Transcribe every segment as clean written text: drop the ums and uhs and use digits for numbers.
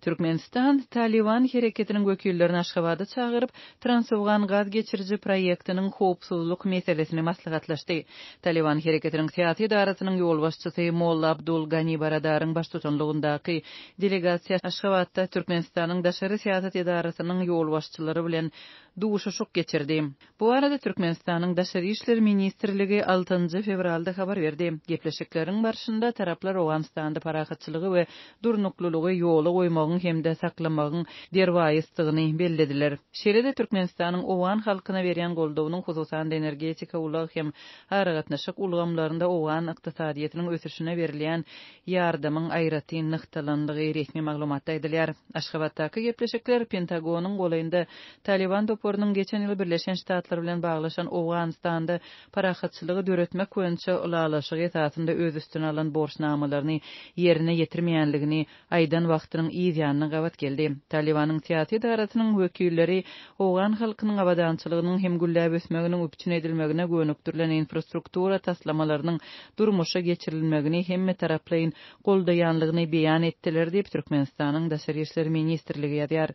Türkmenistan Talyban hereketiniň wekillerini Aşgabada çagyryp, Transowgan gaz geçiriji proýektiniň howpsuzlyk meselesini maslahatlaşdy. Talyban hereketiniň syýasy edarasynyň ýolbaşçysy Molla Abdul Gani Baradaryň baştutanlygyndaky delegasiýa Aşgabatda Türkmenistanyň daşary syýasat edarasynyň ýolbaşçylary bilen duşuşyk geçirdi. Bu barada Türkmenistanyň Daşary işler ministrligi altynjy fewralda habar berdi. Gepleşikleriň barşynda taraplar Owganystanda parahatçylygy we durnuklylygy ýola goýmagyň hem-de saklamagyň derwaýysdygyny bellediler. Şeýle-de Türkmenistanyň owgan halkyna berýän goldawynyň, hususan-da, energetika, ulag hem aragatnaşyk ulgamlarynda owgan ykdysadyýetiniň ösüşine berilýän ýardamyň aýratyn nygtalandygy resmi maglumatda aýdylýar. Aşgabatdaky gepleşikler Pentagonyň golaýynda Talyban toparynyň geçen ýyl Birleşen Ştatlar bilen baglaşan Owganystanda parahatçylygy döretmek boýunça ylalaşygy esasynda öz üstüne alan borçnamalaryny ýerine ýetirmeýänligini aýdan wagtynyň yz ýanyna gabat geldi. Talybanyň syýasy edarasynyň wekilleri owgan halkynyň abadançylygynyň hem gülläp ösmeginiň üpjün edilmegine gönükdirilen infrastruktura taslamalarynyň durmuşa geçirilmegini hemmetaraplaýyn goldaýanlygyny beýan etdiler diýip, Türkmenistanyň Daşary işler ministrligi ýazýar.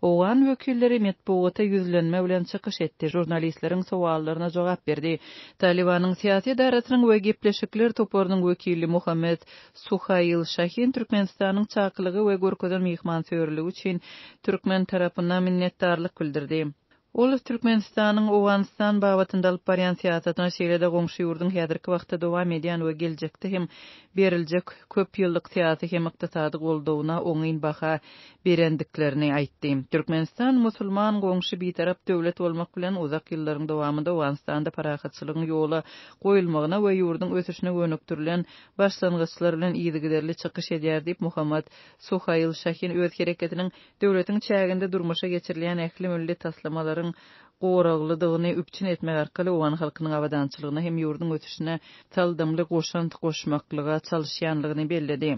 Owgan wekilleri metbugata ýüzlenme bilen çykyş etdi, žurnalistleriň sowallaryna jogap berdi. Talybanyň syýasy edarasynyň we gepleşikler toparynyň wekili Muhammet Suhail Şahin Türkmenistanyň çakylygy we görkezen myhmansöýerligi üçin türkmen tarapyna minnetdarlyk bildirdi. Ol Türkmenistanyň Owganystan babatynda alyp barýan syýasatyna, şeýle-de goňşy ýurduň häzirki wagtda dowam edýän we geljekde hem beriljek köp ýyllyk syýasy hem ykdysady goldawyna oňyn baha berendiklerini aýtdy. Türkmenistan musulman goňşy bitarap döwlet bolmak bilen, uzak ýyllaryň dowamynda Owganystanda parahatçylygyň ýola goýulmagyna we ýurduň ösüşine gönükdirilen başlangyçlar bilen yzygiderli çykyş edýär diýip, Muhammad Suhail Şahin öz hereketiniň Döwletiň çäginde durmuşa geçirilýän ähli milli taslamalaryň goraglydygyny üpjün etmek arkaly owgan halkynyň abadançylygyna hem ýurduň ösüşine saldamly goşant goşmaklyga çalyşýanlygyny belledi.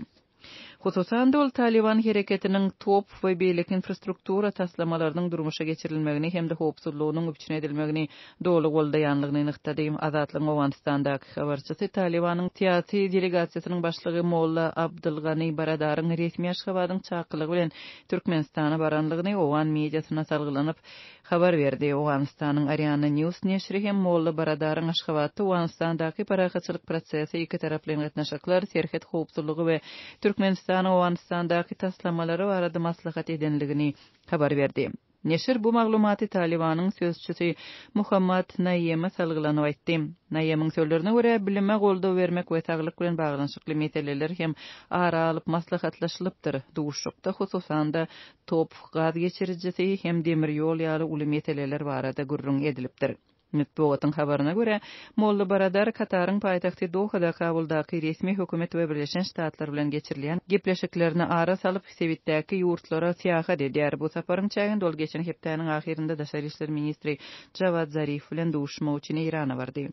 Hususan-da, ol Talyban hereketiniň TOPH we beýleki infrastruktura taslamalarynyň durmuşa geçirilmegini hem-de howpsuzlygynyň üpjün edilmegini doly goldaýanlygyny nygtady. Azatlygyň Owganystandaky habarçysy Talybanyň syýasy delegasiýasynyň başlygy Molla Abdylgany Baradaryň resmi Aşgabadyň çakylygy bilen Türkmenistana baranlygyny owgan mediasyna salgylanyp habar berdi. Owganystanyň Ariana News neşiri hem Molla Baradaryň Aşgabatda Owganystandaky parahatçylyk prosesi, ikitaraplaýyn gatnaşyklar, serhet howpsuzlygy we Türkmenistanyň Owganystandaky taslamalary barada maslahat edenligini habar berdi. Neşir bu maglumaty Talybanyň sözçüsi Muhammad Naýeme salgylanyp aýtdy. Naýemiň sözlerine görä, bilime goldaw bermek we saglyk bilen baglanyşykly meseleler hem ara alyp maslahatlaşylypdyr. Duşuşykda, hususan-da, TOPH gaz geçirijisi hem demir ýol ýaly uly meseleler barada gürrüň edilipdir. Metbugatyň habaryna görä, Molla Baradar Kataryň paýtagty Dohada Kabuldaky resmi hökümet we Birleşen Ştatlar bilen geçirilýän gepleşiklerine ara salyp, sebitdäki ýurtlara syýahat edýär. Bu saparyň çäginde ol geçen hepdäniň ahyrynda daşary işler ministri Jawad Zarif bilen duşuşmak üçin Eýrana bardy.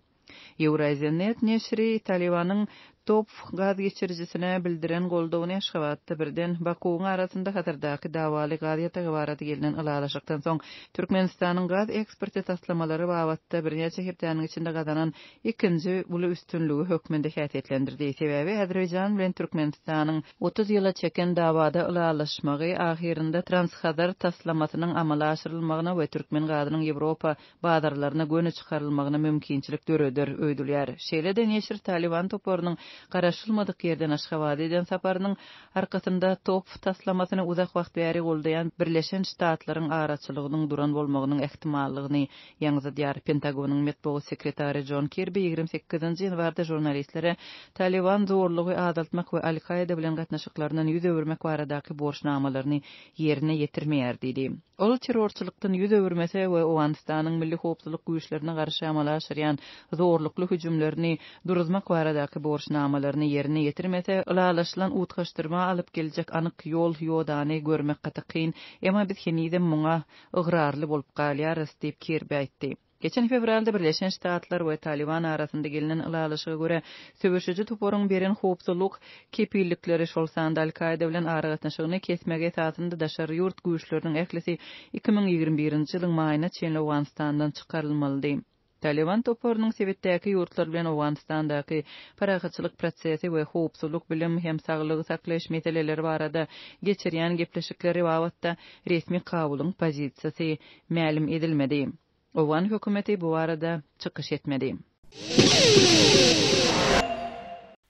Eurasianet neşiri Talybanyň TOPH gaz geçirijisine bildiren goldawyny Aşgabatda birden Bakuwyň arasynda Hazardaky dawaly gaz ýatagy barada gelnen ylalaşykdan soň Türkmenistanyň gaz eksporty taslamalary babatda birnäçe hepdäniň içinde gazanan ikinji uly üstünligi hökmünde häsiýetlendirdi. Sebäbi Azerbaýjan bilen Türkmenistanyň 30 ýyla çeken dawada ylalaşmagy ahyrynda Transhazar taslamasynyň amala aşyrylmagyna we türkmen gazynyň Ýewropa bazarlaryna göni çykarylmagyna mümkinçilik döreder öýdülýär. Şeýle-de neşir Talyban toparynyň garaşylmadyk ýerden Aşgabada eden saparynyň arkasynda TOPH taslamasyny uzak wagt bäri goldaýan Birleşen Ştatlaryň araçylygynyň duran bolmagynyň ähtimallygyny ýaňzydýar. Pentagonyň metbugat sekretary Jon Kirbi 28 ýanwarda žurnalistlere Talyban zorlugy azaltmak we Al-Kaýda bilen gatnaşyklaryndan ýüz öwürmek baradaky borçnamalaryny ýerine ýetirmeýär diýdi. Ol terrorçylykdan ýüz öwürmese we Owganystanyň milli howpsuzlyk güýçlerine garşy amala aşyrýan zorlukly hüjümlerini duruzmak baradaky borçnamalaryny ýerine ýetirmese, ylalaşylan utgaşdyrma alyp geljek anyk ýol-ýodany görmek gaty kyn, emma biz henizem muňa ygrarly bolup galýarys diýip, Kirbi aýtdy. Geçen fewralda Birleşen Ştatlar we Talyban arasynda gelnen ylalaşyga görä, söweşiji toparyň beren howpsuzlyk kepillikleri, şol sanda Al-Kaýda bilen aragatnaşygyny kesmegi esasynda daşary ýurt güýçleriniň ählisi 2021-nji ýylyň maýyna çenli Owganystandan çykarylmalydy. Talyban toparynyň sebitdäki ýurtlar bilen Owganystandaky parahatçylyk prosesi we howpsuzlyk, bilim hem saglygy saklaýyş meseleleri barada geçirýän gepleşikleri babatda resmi Kabulyň pozisiýasy mälim edilmedi. Owgan hökümeti bu barada çykyş etmedi.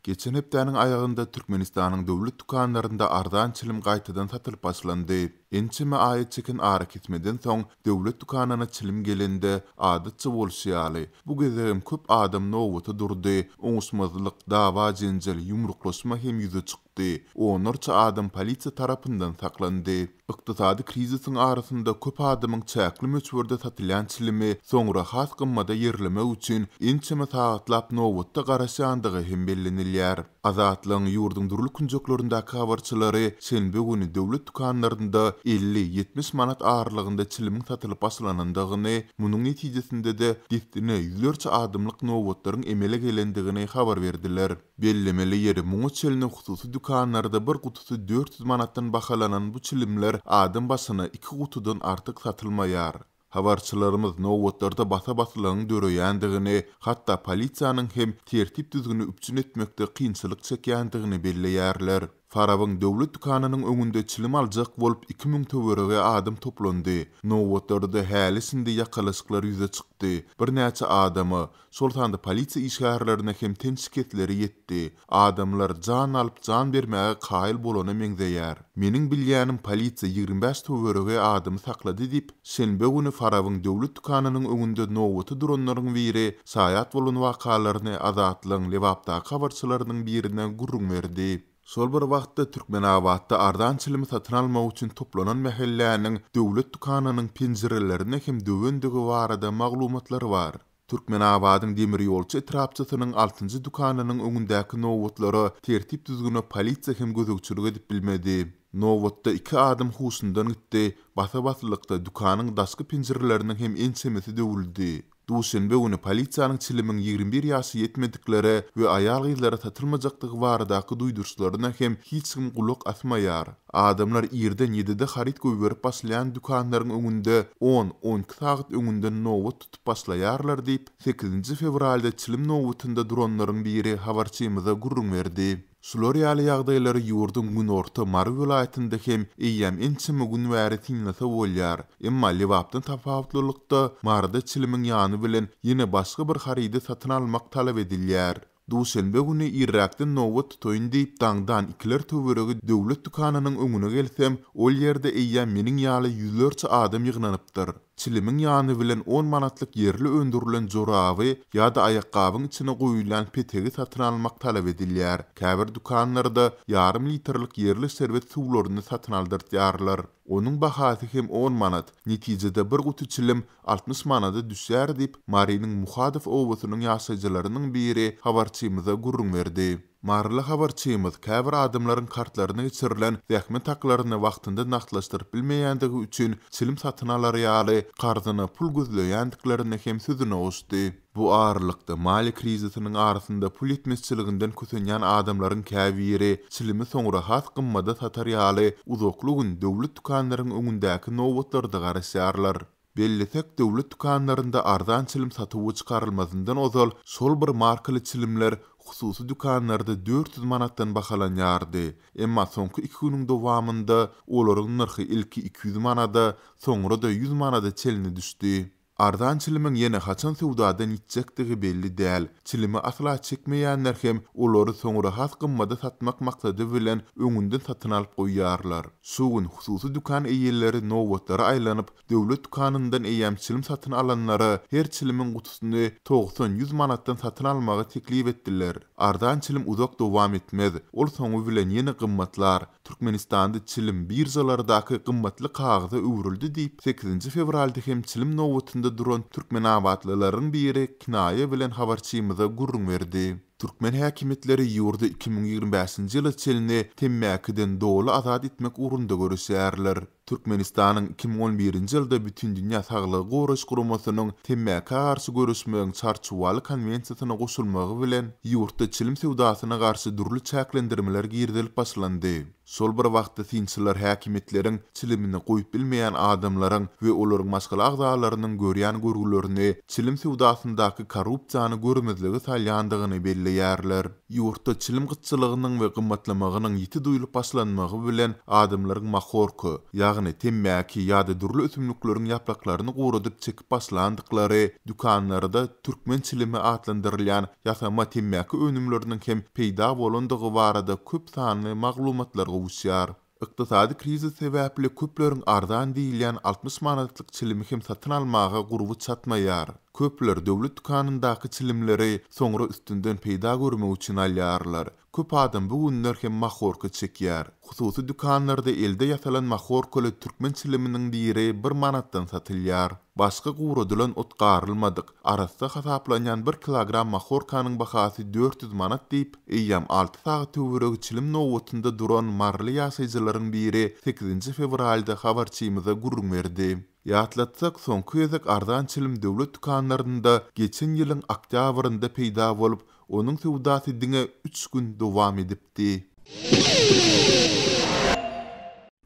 Geçen hepdäniň aýagynda Türkmenistanyň döwlet dükanlarynda arzan çilim gaýtadan satylyp başlandy. Ençeme aýa çeken arakesmeden soň döwlet dükanyna çilim gelende, adatça bolşy ýaly, bu gezegem köp adam nobata durdy, oňuşmazlyk, dawa-jenjel, ýumruklaşma hem ýüze çykdy, onlarça adam polisiýa tarapyndan saklandy. Ykdysady krizisiň arasynda köp adamyň çäkli möçberde satylýan çilimi soňra has gymmada ýerlemek üçin ençeme sagatlap nobatda garaşýandygy hem bellenilýär. Azatlygyň ýurduň dürli künjeklerindäki habarçylary şenbe güni döwlet dükanlarynda 50, 70 manat aralygynda çilimiň satylyp başlanandygyny, munuň netijesinde-de dessine ýüzlerçe adamlyk nobatlaryň emele gelendigini habar berdiler. Bellemeli ýeri, muňa çenli hususy dükanlarda bir gutusy 400 manatdan bahalanan bu çilimler adam başyna iki gutudan artyk satylmaýar. Habarçylarymyz nobatlarda basa-baslygyň döreýändigini, hatda polisiýanyň hem tertip-düzgüni üpjün etmekde kynçylyk çekýändigini belleýärler. Farabyň döwlet dükanynyň öňünde çilim aljak bolup 2000 töweregi adam toplandy. Nobatlarda häli-şindi ýakalaşyklar ýüze çykdy. Birnäçe adama, Şol sanda polisiýa işgärlerine hem ten şikesleri ýetdi. Adamlar jan alyp, jan bermäge kaýyl bolana meňzeýär. Meniň bilýänim polisiýa 25 töweregi adamy saklady diýip, şenbe güni Farabyň döwlet dükanynyň öňünde nobata duranlaryň biri şaýat bolan wakalaryny Azatlygyň Lebapdaky habarçylarynyň birine gürrüň berdi. Şol bir wagtda, Türkmenabatda arzan çilimi satyn almak üçin toplanan mähelläniň döwlet dükanynyň penjirelerini hem döwendigi barada maglumatlar bar. Türkmenabadyň Demirýolçy etrapçasynyň altynjy dükanynyň öňündäki nobatlara tertip-düzgüne polisiýa hem gözegçilik edip bilmedi. Nobatda iki adam huşundan gitdi, basa-baslykda dükanyň daşky penjireleriniň hem ençemesi döwüldi. Duşenbe güni polisiýanyň çilimiň 21 ýaşy ýetmediklere we aýal-gyzlara satylmajakdygy baradaky duýduryşlaryna hem hiç kim gulak asmaýar. Adamlar irden ýedide haryt goýberip başlaýan dükanlaryň öňünde on, on iki sagat öňünden nobat tutup başlaýarlar diýip, sekizinji fewralda çilim nobatynda duranlaryň biri habarçymyza gürrüň berdi. Şular ýaly ýagdaýlary ýurduň günorta Mary welaýatynda hem eýýäm ençeme gün bäri synlasa bolýar. Emma Lebapdan tapawutlylykda, Maryda çilimiň ýany bilen ýene başga bir harydy satyn almak talap edilýär. Duşenbe güni irräkden nobat tutaýyn diýip daňdan ikiler töweregi döwlet dükanynyň öňüne gelsem, ol ýerde eýýäm meniň ýaly ýüzlerçe adam ýygnanypdyr. Çilimiň ýany bilen on manatlyk ýerli öndürilen joraby ýa-da aýakgabyň içine goýulýan petegi satyn almak talap edilýär. Käbir dükanlarda ýarym litrlik ýerli şerbet suwlaryny satyn aldyrtýarlar. Onuň bahasy hem on manat. Netijede bir guty çilim 60 manada düşýär diýip, Marynyň Muhadow obasynyň ýaşaýjylarynyň biri habarçymyza gürrüň berdi. Maryly habarçymyz käbir adamlaryň kartlaryna geçirilen zähmet haklaryny wagtynda nagtlaşdyryp bilmeýändigi üçin çilim satyn alar ýaly karzyna pul gözleýändiklerini hem sözüne goşdy. Bu aralykda, maliýe krizisiniň arasynda pul ýetmezçiliginden kösenýän adamlaryň käbiri çilimi soňra has gymmada satar ýaly uzakly gün döwlet dükanlaryň öňündäki nobatlarda garaşýarlar. Bellesek, döwlet dükanlarynda arzan çilim satuwa çykarylmazyndan ozal şol bir markaly çilimler hususy dükanlarda 400 manatdan bahalanýardy. Emma soňky iki günüň dowamynda olaryň nyrhy ilki 200 manada, soňra-da 100 manada çenli düşdi. Arzan çilimiň ýene haçan söwdadan ýitjekdigi belli däl. Çilimi asla çekmeýänler hem olary soňra has gymmada satmak maksady bilen öňünden satyn alyp goýýarlar. Şu gün hususy dükan eýeleri nobatlara aýlanyp, döwlet dükanyndan eýýäm çilim satyn alanlara her çilimiň gutusyny togsan-ýüz manatdan satyn almagy teklip etdiler. Arzan çilim uzak dowam etmez, ol soňy bilen ýene gymmatlar. Türkmenistanda çilim biržalardaky gymmatly kagyza öwrüldi diýip, sekizinji fewralda hem çilim nobatynda duran türkmenabatlylaryň biri kinaýa bilen habarçymyza gürrüň berdi. Türkmen häkimiýetleri ýurdy 2025-nji ýyla çenli temmäkiden doly azat etmek ugrunda göreşýärler. Türkmenistanyň 2011-nji ýylda Bütindünýä Saglygy Goraýyş Guramasynyň temmäkä garşy göreşmegiň Çarçuwaly konwensiýasyna goşulmagy bilen, ýurtda çilim söwdasyna garşy dürli çäklendirmeler girizilip başlandy. Şol bir wagtda synçylar häkimiýetleriň çilimini goýup bilmeýän adamlaryň we olaryň maşgala agzalarynyň görýän görgülerini, çilim söwdasyndaky korrupsiýany görmezlige salýandygyny belleýärler. Ýurtda çilim gytçylygynyň we gymmatlamagynyň ýiti duýlup başlanmagy bilen adamlaryň mahorka, ýagny temmäki ýa-da dürli ösümlikleriň ýapraklaryny guradyp çekip başlandyklary, dükanlarda türkmen çilimi atlandyrylýan ýasama temmäki önümleriniň hem peýda bolandygy barada köp sanly maglumatlar gowuşýar. Ykdysady krizis sebäpli köpleriň arzan diýilýän 60 manatlyk çilimi hem satyn almaga gurby çatmaýar. Köpler döwlet dükanyndaky çilimleri soňra üstünden peýda görmek üçin alýarlar. Köp adam bu günler hem mahorka çekýär. Hususy dükanlarda elde ýasalan mahorkaly türkmen çiliminiň biri bir manatdan satylýar. Başga guradylan ot garylmadyk, arassa hasaplanýan bir kilogram mahorkanyň bahasy 400 manat diýip, eýýäm alty sagat töweregi çilim nobatynda duran maryly ýaşaýjylaryň biri sekizinji fewralda habarçymyza gürrüň berdi. Ýatlatsak, soňky gezek arzan çilim döwlet dükanlarynda geçen ýylyň oktýabrynda peýda bolup, onuň söwdasy diňe üç gün dowam edipdi.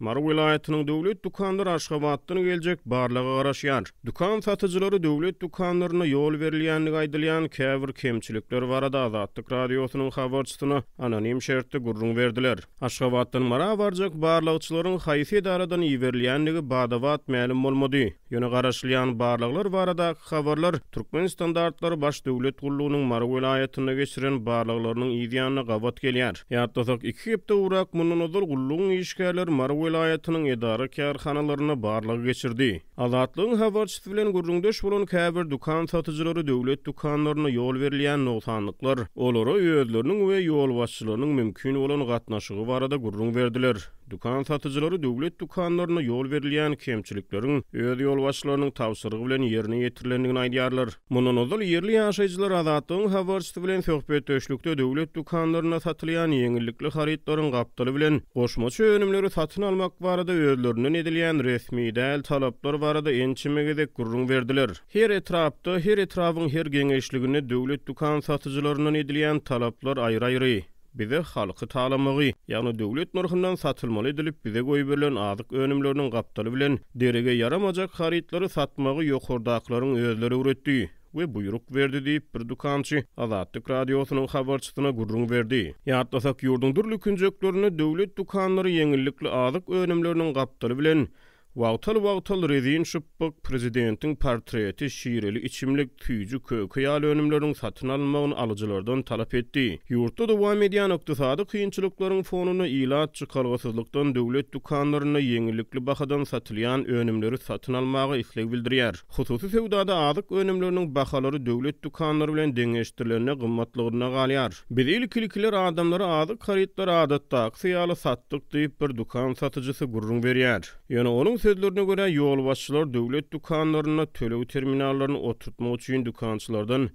Mary welaýatynyň döwlet dükanlary Aşgabatdan geljek barlaga garaşýar. Dükan satyjylary döwlet dükanlarynda ýol berilýändigi aýdylýan käbir kemçilikler barada Azatlyk Radiosynyň habarçysyna anonim şertde gürrüň berdiler. Aşgabatdan Mara barjak barlagçylaryň haýsy edaradan iberilýändigi bada-bat mälim bolmady. Ýöne garaşylýan barlaglar baradaky habarlar Türkmenstandartlary Baş döwlet gullugynyň Mary welaýatynda geçiren barlaglarynyň yz ýanyna gabat gelýär. Ýatlasak, iki hepde gowrak mundan ozal gullugyň işgärleri Mary welaýatynyň edara-kärhanalarynda barlag geçirdi. Azatlygyň habarçysy bilen gürrüňdeş bolan käbir dükan satyjylary döwlet dükanlarynda ýol berilýän nogsanlyklar, olara özleriniň we ýolbaşçylarynyň mümkin bolan gatnaşygy barada gürrüň berdiler. Dükan satyjylary döwlet dükanlarynda ýol berilýän kemçilikleriň öz ýolbaşçylarynyň tabşyrygy bilen ýerine ýetirilendigini aýdýarlar. Mundan ozal ýerli ýaşaýjylar Azatlygyň habarçysy bilen söhbetdeşlikde döwlet dükanlarynda satylýan ýeňillikli harytlaryň gapdaly bilen goşmaça önümleri satyn almak barada özlerinden edilýän resmi däl talaplar barada ençeme gezek gürrüň berdiler. Her etrapda, her etrabyň her geňeşliginde döwlet dükan satyjylaryndan edilýän talaplar aýry-aýry. Bize halky talamagy, ýagny döwlet nyrhyndan satylmaly edilip bize goýberilen azyk önümleriniň gapdaly bilen derege ýaramajak harytlary satmagy ýokardakylaryň özleri öwretdi we buýruk berdi diýip, bir dükançy Azatlyk Radiosynyň habarçysyna gürrüň berdi. Ýatlasak, ýurduň dürli künjeklerinde döwlet dükanlary ýeňillikli azyk önümleriniň gapdaly bilen Wagtal-wagtal rezin şypbyk, prezidentiň portreti, şireli içimlik, süýji köke ýaly önümleriň satyn alynmagyny alyjylardan talap etdi. Ýurtda dowam edýän ykdysady kynçylyklaryň fonunda ilat çykalgasyzlykdan döwlet dükanlarynda ýeňillikli bahadan satylýan önümleri satyn almaga isleg bildirýär. Hususy söwdada azyk önümleriniň bahalary döwlet dükanlary bilen deňeşdirilende gymmatlygyna galýar. Biz ilki-ilkiler adamlara azyk harytlary adatdakysy ýaly satdyk diýip, bir dükan satyjysy gürrüň berýär. Ýöne onuň sözlerine görä, ýolbaşçylar döwlet dükanlarynda töleg terminallaryny oturtmak üçin dükançylardan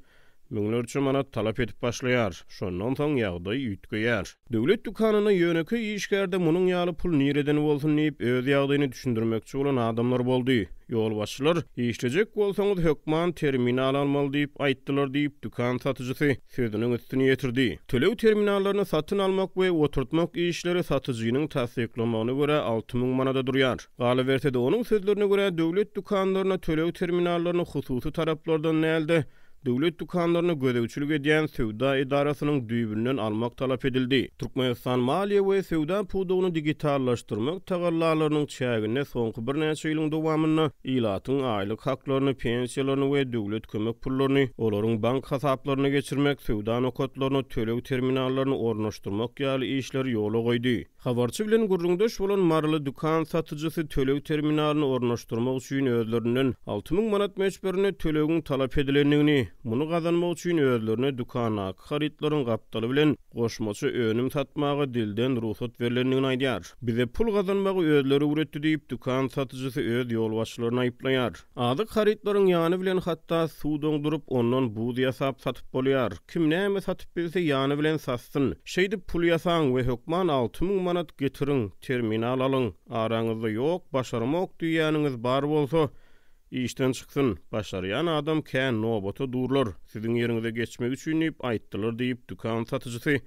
müňlerçe manat talap edip başlaýar. Şondan soň ýagdaý üýtgeýär. Döwlet dükanynda ýönekeý işgärde munuň ýaly pul nireden bolsun diýip, öz ýagdaýyny düşündirmekçi bolan adamlar boldy. Ýolbaşçylar, Işlejek bolsaňyz, hökman terminal almaly diýip aýtdylar diýip, dükan satyjysy sözüniň üstüni ýetirdi. Töleg terminallaryny satyn almak we oturtmak işleri satyjynyň tassyklamagyna görä 6000 manada durýar. Galyberse-de, onuň sözlerine görä, döwlet dükanlaryna töleg terminallaryny hususy taraplardan däl-de, döwlet dükanlaryna gözegçilik edýän söwda edarasynyň düýbünden almak talap edildi. Türkmenistan maliýe we söwda pudagyny digitallaşdyrmak tagallalarynyň çäginde soňky birnäçe ýylyň dowamynda ilatyň aýlyk haklaryny, pensiýalaryny we döwlet kömek pullaryny olaryň bank hasaplaryna geçirmek, söwda nokatlaryna töleg terminallaryny ornaşdyrmak ýaly işleri ýola goýdy. Habarçy bilen gürrüňdeş bolan maryly dükan satyjysy töleg terminalyny ornaşdyrmak üçin özlerinden 6000 manat möçberinde tölegiň talap edilendigini, muny gazanmak üçin özlerine dükandaky harytlaryň gapdaly bilen goşmaça önüm satmaga dilden rugsat berlendigini aýdýar. Bize pul gazanmagy özleri öwretdi diýip, dükan satyjysy öz ýolbaşçylaryny aýyplaýar. Azyk harytlaryň ýany bilen hatda suw doňduryp, ondan buz ýasap satyp bolýar. Kim näme satyp bilse ýany bilen satsyn. Şeýdip pul ýasaň we hökman 6000 manat getiriň, terminal alyň. Araňyzda ýok, başaramok diýýäniňiz bar bolsa, işden çyksyn. Başarýan adam kän, nobata durlar, siziň ýeriňize geçmek üçin diýip aýtdylar diýip, dükan satyjysy.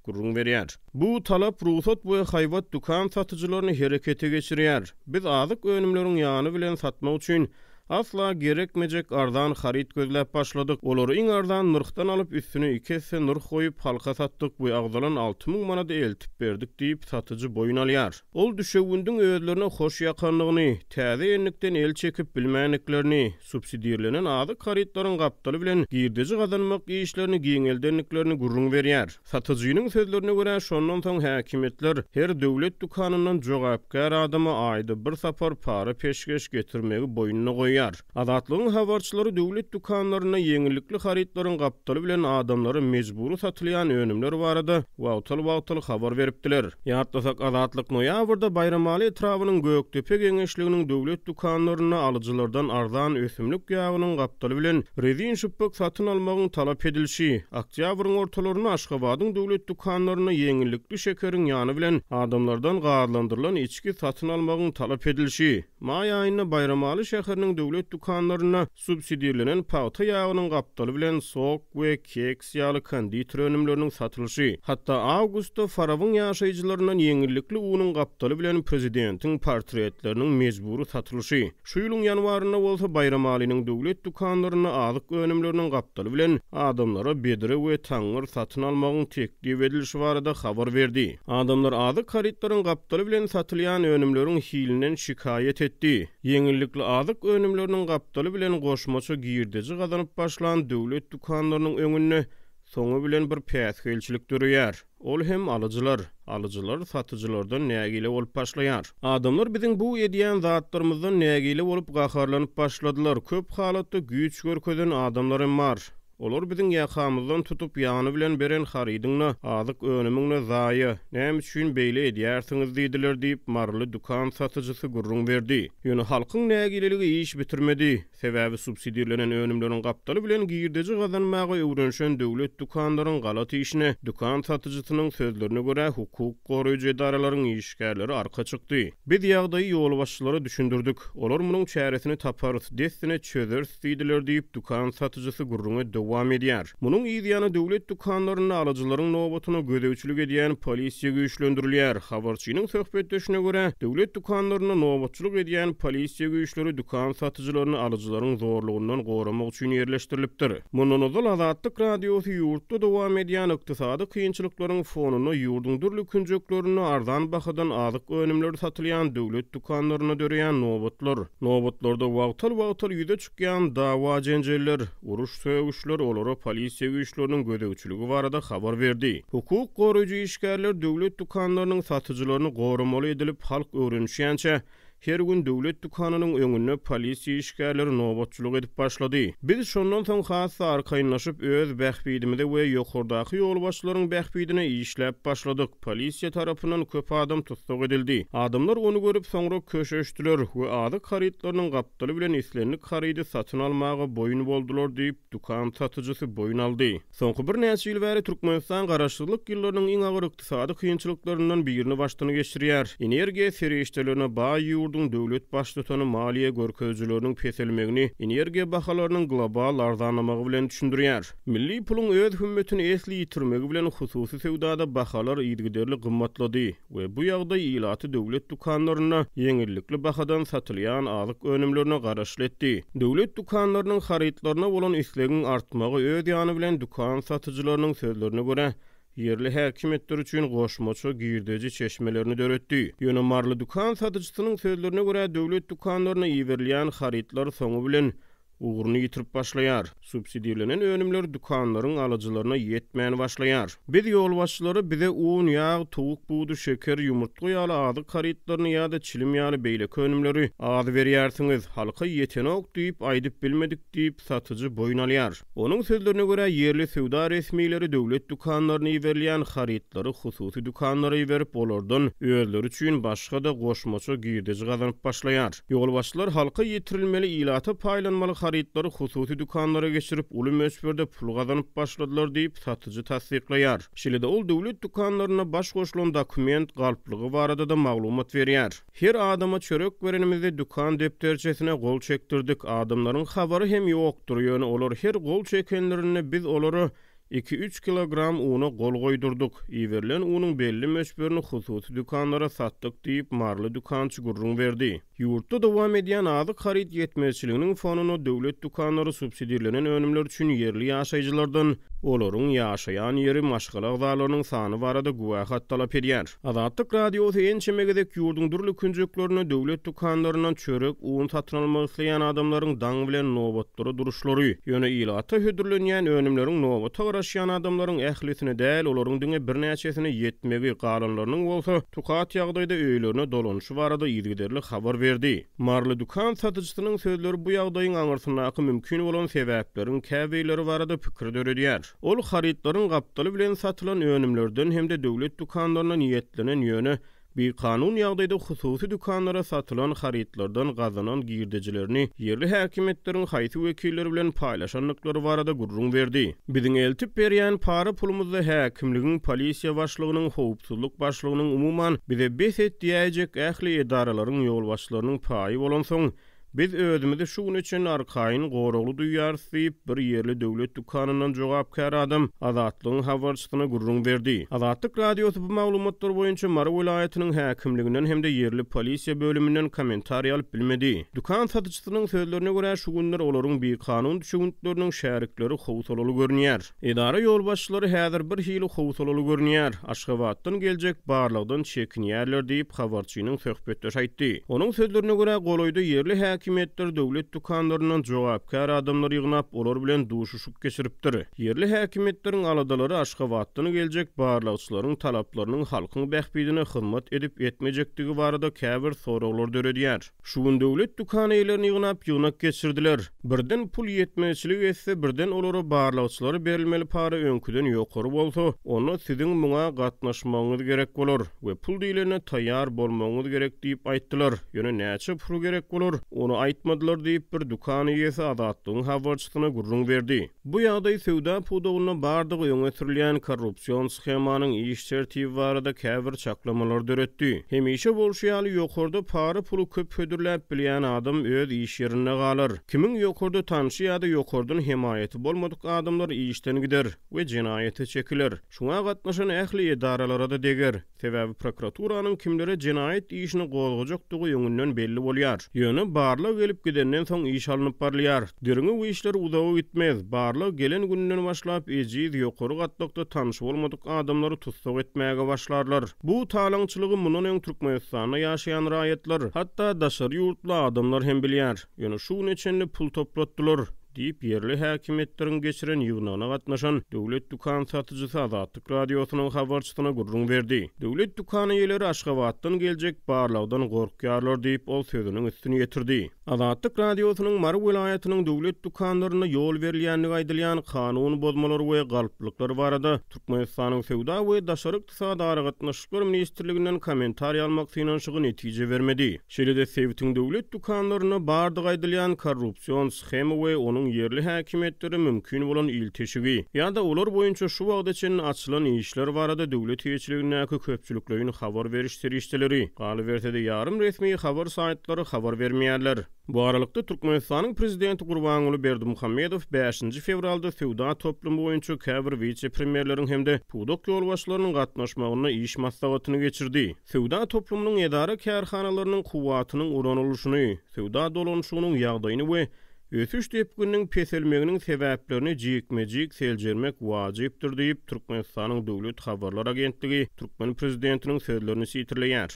gürrüň berýär. Bu talap rugsat we haýbat dükan satyjylaryny herekete geçirýär. Biz azyk önümleriň ýany bilen satmak üçin asla gerekmejek arzan haryt gözläp başladyk. Olary iň arzan nyrhdan alyp, üstüne iki esse nyrh goýup, halka satdyk we agzalan 6000 manady eltip berdik diýip, satyjy boýun alýar. Ol düşewündiň özlerine hoş ýakandygyny, täze endikden el çekip bilmändiklerini, subsidirlenen azyk harytlaryň gapdaly bilen girdeji gazanmak işlerini giňeldendiklerini gürrüň berýär. Satyjynyň sözlerine görä, şondan soň häkimiýetler her döwlet dükanyndan jogapkär adama aýda bir sapar para-peşgeş getirmegi boýnuna goýýar. Azatlygyň habarçylary döwlet dükanlarynda ýeňillikli harytlaryň gapdaly bilen adamlara mejbury satylýan önümler barada wagtal-wagtal habar beripdiler. Ýatlasak, Azatlyk noýabrda Baýramaly etrabynyň Gökdepe geňeşliginiň döwlet dükanlarynda alyjylardan arzan ösümlik ýagynyň gapdaly bilen rezin şypbyk satyn almagyň talap edilişi, oktýabryň ortalarynda Aşgabadyň döwlet dükanlarynda ýeňillikli şekeriň ýany bilen adamlardan gazlandyrylan içgi satyn almagyň talap edilişi, Maý aýynda Baýramaly şäheriniň döwlet dükanlarynda subsidirlenen pagta ýagynyň gapdaly bilen sok we keks ýaly konditer önümleriniň satylyşy, hatda awgustda Farabyň ýaşaýjylaryndan ýeňillikli unuň gapdaly bilen prezidentiň portretleriniň mejbury satylyşy, şu ýylyň ýanwarynda bolsa Baýramalynyň döwlet dükanlarynda azyk önümleriniň gapdaly bilen adamlara bedre we taňňyr satyn almagyň teklip edilişi barada habar berdi. Adamlar azyk harytlaryň gapdaly bilen satylýan önümleriň hilinden şikaýat etdi. Ýeňillikli azyk önümleriniň gapdaly bilen goşmaça girdeji gazanyp başlan döwlet dükanlarynyň öňünde soňy bilen bir päsgelçilik döreýär. Ol hem alyjylar. Alyjylar satyjylardan nägile bolup başlaýar. Adamlar biziň bu edýän zatlarymyzdan nägile bolup gaharlanyp başladylar. Köp halatda güýç görkezen adamlar hem bar. Olar biziň ýakamyzdan tutup, ýany bilen beren harydyň-da, azyk önümiň-de zaýa, näme üçin beýle edýärsiňiz diýdiler diýip, maryly dükan satyjysy gürrüň berdi. Ýöne halkyň nägileligi iş bitirmedi. Sebäbi subsidirlenen önümleriň gapdaly bilen girdeji gazanmaga öwrenişen döwlet dükanlaryň galat işine, dükan satyjysynyň sözlerine görä, hukuk goraýjy edaralaryň işgärleri arka çykdy. Biz ýagdaýy ýolbaşçylara düşündirdik. Olar munuň çäresini taparys, dessine çözeris diýdiler diýip, dükan satyjysy gürrüňe dowam edýär. Munuň yz ýany döwlet dükanlarynda alyjylaryň nobatyna gözegçilik edýän polisiýa güýçlendirilýär. Habarçynyň söhbetdeşine görä, döwlet dükanlarynda nobatçylyk edýän polisiýa güýçleri dükan satyjylaryny alyjylaryň zorlugyndan goramak üçin ýerleşdirilipdir. Mundan ozal Azatlyk Radiosy ýurtda dowam edýän ykdysady kynçylyklaryň fonunda ýurduň dürli künjeklerinde arzan bahadan azyk önümleri satylýan döwlet dükanlarynda döreýän nobatlar, Nobatlarda wagtal-wagtal ýüze çykýan dawa-jenjeller, uruş-sögüşler olara polisiýa güýçleriniň gözegçiligi barada habar berdi. Hukuk goraýjy işgärler döwlet dükanlarynyň satyjylaryny goramaly edilip, halk öwrenişýänçä, her gün döwlet dükanynyň öňünde polisiýa işgärleri nobatçylyk edip başlady. Biz şondan soň has-da arkaýynlaşyp, öz bähbidimize we ýokardaky ýolbaşçylaryň bähbidine işläp başladyk. Polisiýa tarapyndan köp adam tussag edildi. Adamlar ony görüp, soňra köşeşdiler we azyk harytlarynyň gapdaly bilen islendik harydy satyn almaga boýun boldular diýip, dükan satyjysy boýun aldy. Soňky birnäçe ýyl bäri Türkmenistan garaşsyzlyk ýyllarynyň iň agyr ykdysady kynçylyklaryndan birini başdan geçirýär. Energiýa serişdelerine baý ýurduň döwlet baştutany maliýe görkezijileriniň peselmegini energiýa bahalarynyň global arzanlamagy bilen düşündirýär. Milli puluň öz hümmetini esli ýitirmegi bilen hususy söwdada bahalar yzygiderli gymmatlady we bu ýagdaý ilaty döwlet dükanlarynda ýeňillikli bahadan satylýan azyk önümlerine garaşly etdi. Döwlet dükanlarynyň harytlaryna bolan islegiň artmagy öz ýany bilen dükan satyjylarynyň sözlerine görä, ýerli häkimiýetler üçin goşmaça girdeji çeşmelerini döretdi. Ýöne maryly dükan satyjysynyň sözlerine görä, döwlet dükanlaryna iberilýän harytlar soňy bilen ugruny ýitirip başlaýar. Subsidirlenen önümler dükanlaryň alyjylaryna ýetmän başlaýar. Biz ýolbaşçylara bize un, ýag, towuk budy, şeker, ýumurtga ýaly azyk harytlaryny ýa-da çilim ýaly beýleki önümleri az berýärsiňiz, halka ýetenok diýip aýdyp bilmedik diýip, satyjy boýun alýar. Onuň sözlerine görä, ýerli söwda resmileri döwlet dükanlaryna iberilýän harytlary hususy dükanlara iberip, olardan özleri üçin başga-da goşmaça girdeji gazanyp başlaýar. Ýolbaşçylar halka ýetirilmeli, ilata paýlanmaly harytlary hususy dükanlara geçirip, uly möçberde pul gazanyp başladylar diýip, satyjy tassyklaýar. Şeýle-de ol döwlet dükanlarynda baş goşulan dokument galplygy barada-da maglumat berýär. Her adama çörek berenimizde dükan depderçesine gol çekdirdik. Adamlaryň habary hem ýokdur, ýöne olar her gol çekenlerinde biz olara. Iki-üç kilogram una gol goýdurdyk. Iberilen unuň belli möçberini hususy dükanlara satdyk diýip, maryly dükançy gürrüň berdi. Ýurtda dowam edýän azyk haryt ýetmezçiliginiň fonunda döwlet dükanlary subsidirlenen önümler üçin ýerli ýaşaýjylardan olaryň ýaşaýan ýeri, maşgala agzalarynyň sany barada güwähat talap edýär. Azatlyk Radiosy ençeme gezek ýurduň dürli künjeklerinde döwlet dükanlaryndan çörek, un satyn almak isleýän adamlaryň daň bilen nobatlara duruşlary, ýöne ilata hödürlenýän önümleriň nobata garaşýan adamlaryň ählisine däl, olaryň diňe birnäçesine ýetmegi, galanlarynyň bolsa tukat ýagdaýda öýlerine dolanyşy barada yzygiderli habar berdi. Maryly dükan satyjysynyň sözleri bu ýagdaýyň aňyrsyndaky mümkin bolan sebäpleriň käbirleri barada pikir döredýär. Ol harytlaryň gapdaly bilen satylan önümlerden hem-de döwlet dükanlaryna niýetlenen ýöne bikanun ýagdaýda hususy dükanlara satylan harytlardan gazanan girdejilerini ýerli häkimiýetleriň haýsy wekilleri bilen paýlaşandyklary barada gürrüň berdi. Biziň eltip berýän para pulumyzda häkimligiň, polisiýa başlygynyň, howpsuzlyk başlygynyň, umuman, bize bes et diýäýjek ähli edaralaryň ýolbaşçylarynyň paýy bolansoň, biz özümizi şu güne çenli arkaýyn, goragly duýýarys diýip, bir ýerli döwlet dükanyndan jogapkär adam Azatlygyň habarçysyna gürrüň berdi. Azatlyk Radiosy bu maglumatlar boýunça Mary welaýatynyň häkimliginden hem-de ýerli polisiýa bölüminden kommentariý alyp bilmedi. Dükan satyjysynyň sözlerine görä, şu günler olaryň bikanun düşewüntleriniň şärikleri howsalaly görünýär. Edara ýolbaşçylary häzir bir hili howsalaly görünýär, Aşgabatdan geljek barlagdan çekinýärler diýip, habarçynyň söhbetdeşi aýtdy. Onuň sözlerine görä, golaýda ýerli häkimiýetler döwlet dükanlaryndan jogapkär adamlary ýygnap, olar bilen duşuşyk geçiripdir. Ýerli häkimiýetleriň aladalary Aşgabatdan geljek barlagçylaryň talaplarynyň halkyň bähbidine hyzmat edip-etmejekdigi barada käbir soraglar döredýär. Şu gün döwlet dükan eýelerini ýygnap ýygnak geçirdiler. Birden pul ýetmezçilik etse, birden olara barlagçylara berilmeli para öňküden ýokary bolsa, onda siziň muňa gatnaşmagyňyz gerek bolar we pul diýlende taýýar bolmagyňyz gerek diýip aýtdylar. Ýöne näçe pul gerek bolar, ony aýtmadylar diýip, bir dükan eýesi Azatlygyň habarçysyna gürrüň berdi. Bu ýagdaý söwda pudagynda bardygy öňe sürülýän korrupsion shemanyň iş tertibi barada käbir çaklamalary döretdi. Hemişe bolşy ýaly, ýokarda para puly köp hödürläp bilýän adam öz iş ýerinde galar. Kimiň ýokarda tanşy ýa-da ýokardan hemaýaty bolmadyk adamlar işden gider we jenaýata çekiler. Şuňa gatnaşan ähli edaralara-da deger. Sebäbi prokuraturanyň kimlere jenaýat işini gozgajakdygy öňünden belli bolýar. Ýöne barlag gelip gidenden soň iş alnyp barylýar. Derňew işleri uzaga gitmez. Barlag gelen gününden başlap ejiz, ýokary gatlakda tanşy bolmadyk adamlary tussag etmäge başlarlar. Bu talaňçylygy mundan öň Türkmenistanda ýaşaýan raýatlar, hatda daşary ýurtly adamlar hem bilýär. Ýöne şu güne çenli pul toplatdylar. Diýip, ýerli häkimiýetleriň geçiren ýygnagyna gatnaşan döwlet dükan satyjysy Azatlyk Radiosynyň habarçysyna gürrüň berdi. Döwlet dükan eýeleri Aşgabatdan geljek barlagdan gorkýarlar diýip, ol sözüniň üstüni ýetirdi. Azatlyk Radiosynyň Mary welaýatynyň döwlet dükanlarynda ýol berilýändigi aýdylýan kanun bozmalar we galplyklar barada Türkmenistanyň Söwda we daşary ykdysady aragatnaşyklar ministrliginden kommentariý almak synanyşygy netije bermedi. Şeýle-de sebitiň döwlet dükanlarynda bardygy aýdylýan korrupsion shema we onuň ýerli häkimiýetlere mümkin bolan ilteşigi ýa-da olar boýunça şu wagta çenli açylan işler barada döwlet eýeçiligindäki köpçülikleýin habar beriş serişdeleri, galyberse-de ýarym resmi habar saýtlary habar bermeýärler. Bu aralykda, Türkmenistanyň prezidenti Gurbanguly Berdimuhamedow bäşinji fewralda söwda toplumy boýunça käbir wise-premýerleriň hem-de pudak ýolbaşçylarynyň gatnaşmagynda iş maslahatyny geçirdi. Söwda toplumynyň edara-kärhanalarynyň kuwwatynyň ulanylyşyny, söwda dolanyşygynyň ýagdaýyny we ösüş depgininiň peselmeginiň sebäplerini jikme-jik seljermek wajypdyr diýip, Türkmenistanyň Döwlet habarlar agentligi türkmen prezidentiniň sözlerini sitirleýär.